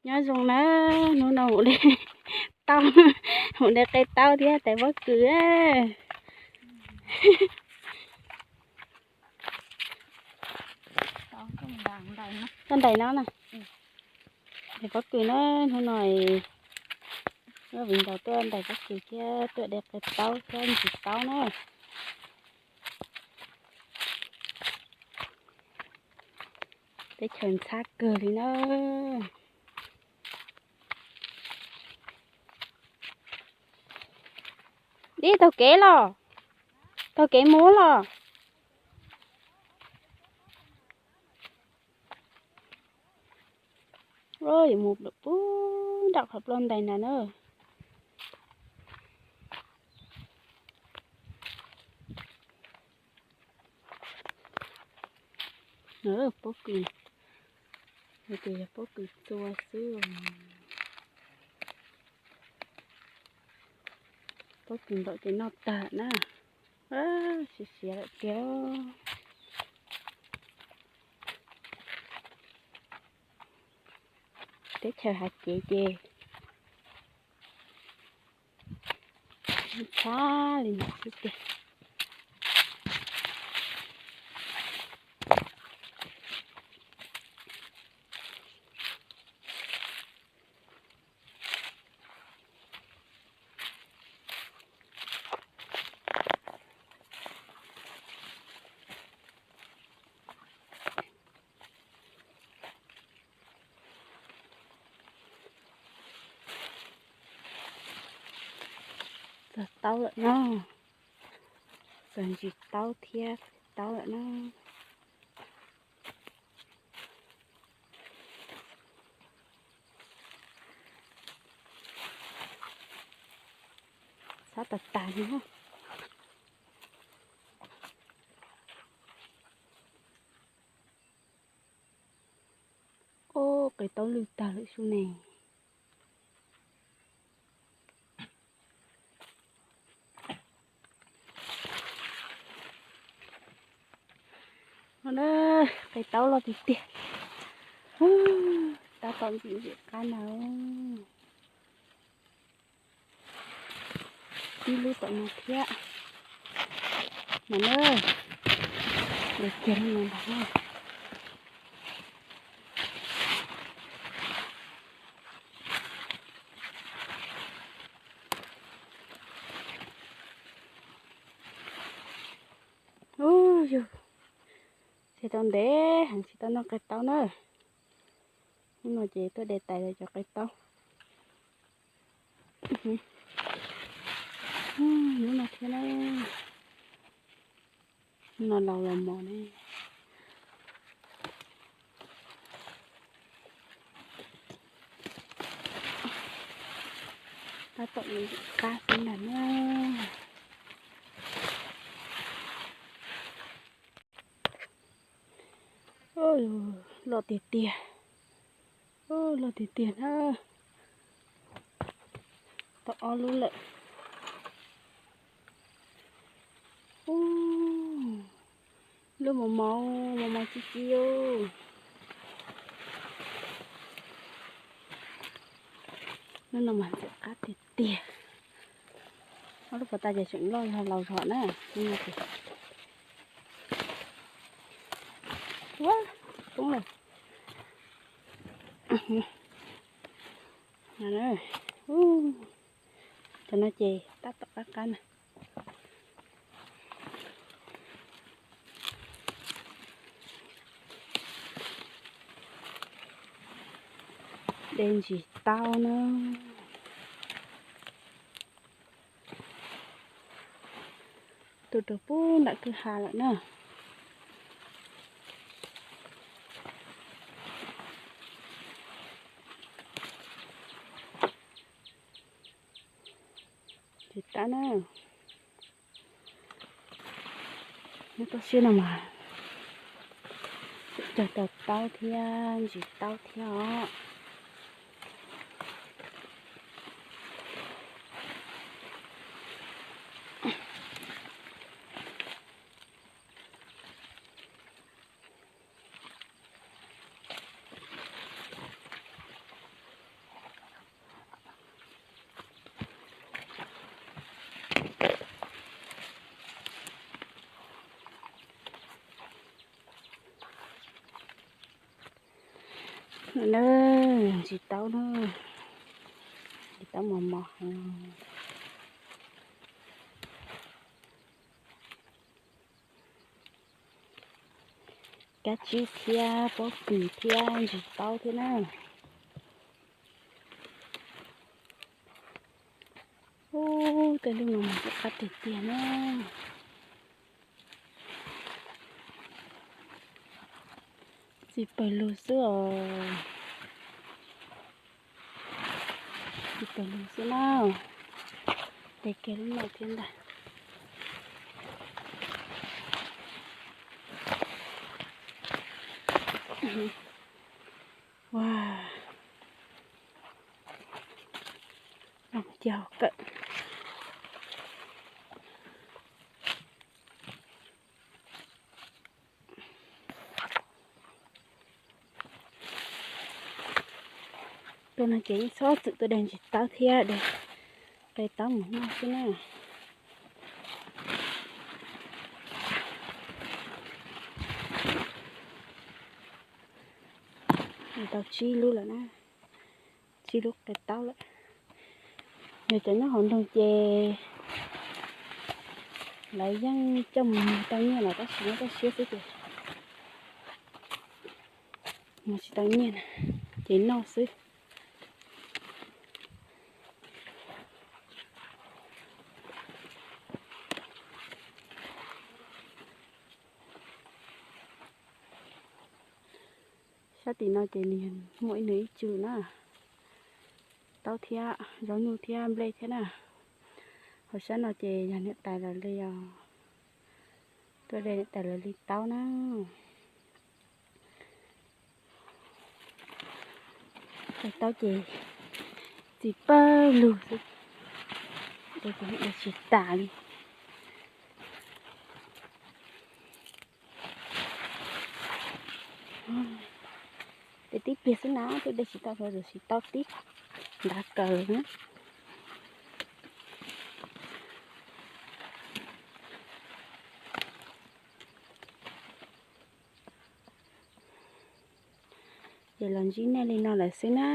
Nyob zoo na, hnub no mus de taub, mus de qe taub thiab tais pob kws. Tuaj ntais no na. Tais pob kws na, hnub no viv ncaus tuaj ntais pob kws thiab tuaj de qe taub thiab ntsis taub na. Teb chaws ntxhab kawg li na. Dib taug kev los, taug kev mus los. Yuav mus pub nram qhov ploj ntais ntag na. Pob kws, ces yog pob kws txua xwb. Pob kws nplaum ces noj tag na. Siav siav lawm tiag. Teb chaws hav cev ces ntxhab li no xwb tiag. Txog taub lawm no, txog ntsis taub thiab taub lawm no. Ntxhab tas tas li. Ub, qe taub lwj tag lawm sub ne. Qe taub loj tiag tiag. Tab tom ntxim ntxim qab na. Tib lub tom no thiab. Mas na, kiag li no ntag. Ub yug, tsis tau ntev heev tsis tau noj qe taub na. Hnub no ces tuaj de tais lawv cov qe taub. Hnub no thiab na, hnub no laus los mos ne. Tab tom qab xwb ntag na. Loj tiag tiag, loj tiag tiag na. Tau ob lub lawm. Ub, lub mos mos, mos mos ci ci. Lub no mas ntxim qab tiag tiag. Ob lub puas tas ces tseem loj yog laus zog na. Ua, poob lawm. Cov no ces tab tom qab qab na. De ntsis taub na. Tuaj rau pub nram kwj ha lawm na. Tsis tab na. Nyob toj siab no mas cog tau taub thiab ntsis taub thiab os. Na, ntsis taub na, ntsis taub mos mos heev. Kab tsib thiab pob kws thiab ntsis taub thiab na. Ub, tej lub no mas kuj qab tiag tiag na. Txiv pawg lug xwb os. Txiv pawg lug xwb na. Tes kiag lub no thiab ntag. Ua, cia hauv kawm. Tuaj no ces yeej txhob txwm tuaj de ntsis taub thiab de qe taub mus noj xwb na. Tau tsib lub lawm na, tsib lub qe taub lawm. Yog cov nyob hauv nroog ces lawv yeej coj mus muag tau nyiaj los tab sis nyob toj siab xwb ces muag tsis tau nyiaj na, ces noj xwb. Sab tim no ces nws muaj ib nws ib tsug na, taub thiab zaub nyuj thiab nplej thiab na. Hauv sab no ces yog niam tais lawv li os, tuaj de niam tais lawv li taub na. Qe taub ces txiv pawg lug xwb, de tsis tas li. Tes tib pliag xwb na, twb de tsis tau, tsis tau tib nrad kaws na. Ces los ntsib nej li no lawm xwb na.